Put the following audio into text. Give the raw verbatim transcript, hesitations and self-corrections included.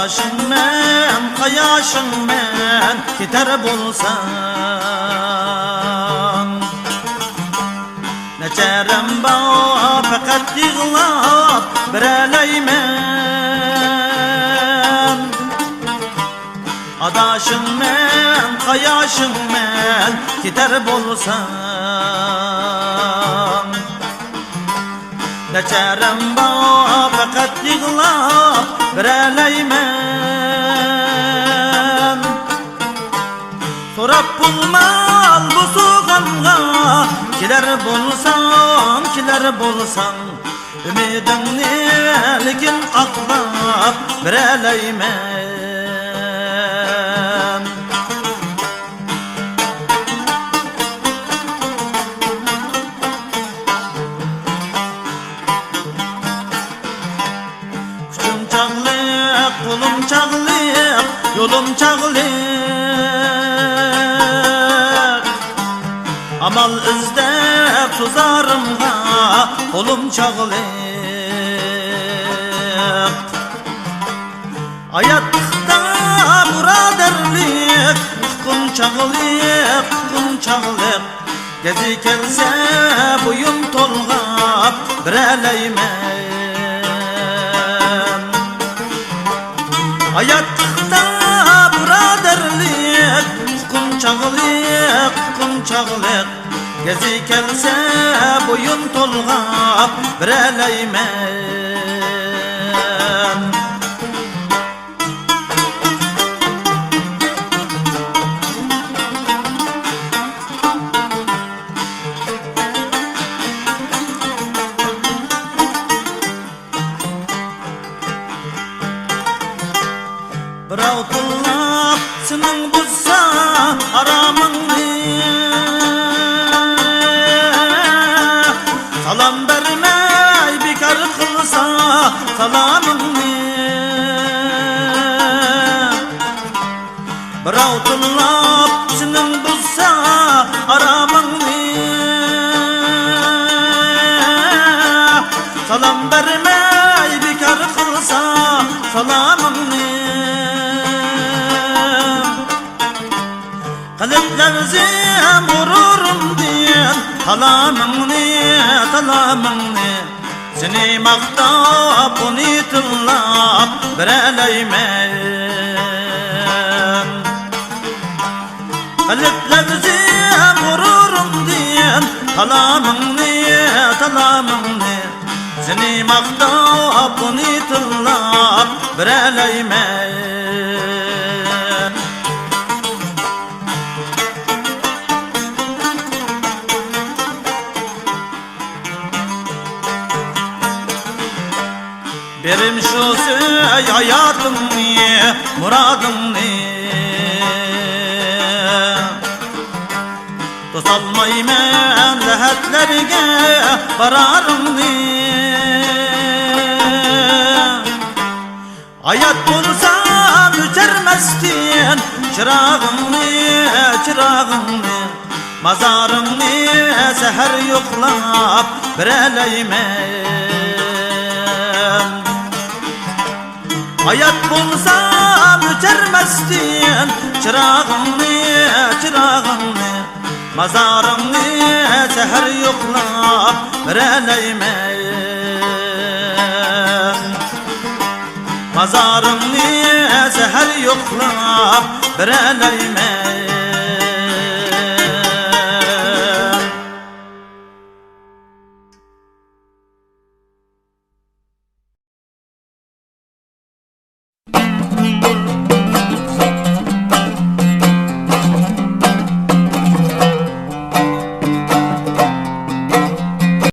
قاشىڭمەن، قاياشىڭمەن، كېتەر بولساڭ. نەچچە رەم بار، پەقەت يىغلاپ بېرەلەيمەن. ئاداشىڭمەن، قاياشىڭمەن، كېتەر بولساڭ. نەچچە رەم بار، پەقەت يىغلاپ بېرەلەيمەن. سوراپ بولمال بوسۇغامغا، كېلەر بولساڭ، كېلەر بولساڭ، ئۈمىدىڭنى لېكىن ئاقلاپ بېرەلەيمەن. كۈچۈم چاغلىق، قولۇم چاغلىق، يولۇم چاغلىق. ئامال ئىزدەپ سوزارىمغا قولۇم چاغلىق. ھاياتلىقتا بۇرادەرلىك، ئۇقۇم چاغلىق، ئۇقۇم چاغلىق. گېزى كەلسە بويۇن تولغاپ بېرەلەيمەن. ھاياتلىقتا بۇرادەرلىك، ئۇقۇم چاغلىق، ئۇقۇم چاغلىق. گېزى كەلسە بويۇن تولغاپ بېرەلەيمەن. بىراۋ تىللاپ سېنىڭ بۇزسا ئارامىڭنى، سالام بەرمەي بىكار قىلسا سالامىڭنى. بىراۋ تىللاپ سېنىڭ بۇزسا ئارامىڭنى، سالام بەرمەي بىكار قىلسا سالامىڭنى. قىلىپ لەۋزىم غۇرۇرۇمدىن تالامىڭنى، تالامىڭنى. سېنى ماختاپ، ئۇنى تىللاپ بېرەلەيمەن. قىلىپ لەۋزىم غۇرۇرۇمدىن تالامىڭنى، تالامىڭنى. سېنى ماختاپ، ئۇنى تىللاپ بېرەلەيمەن. بېرىم شۇ سۆي ھاياتىڭنى، مۇرادىڭنى. توسالمايمەن لەھەتلەرگە بارارىڭنى. ھايات بولسام ئۆچۈرمەستىن چىراغىڭنى، چىراغىڭنى. مازارىڭنى سەھەر يوقلاپ بېرەلەيمەن. ھايات بولسام ئۆچۈرمەستىن چىراغىڭنى، چىراغىڭنى. مازارىڭنى سەھەر يوقلاپ بېرەلەيمەن. مازارىڭنى سەھەر يوقلاپ بېرەلەيمەن.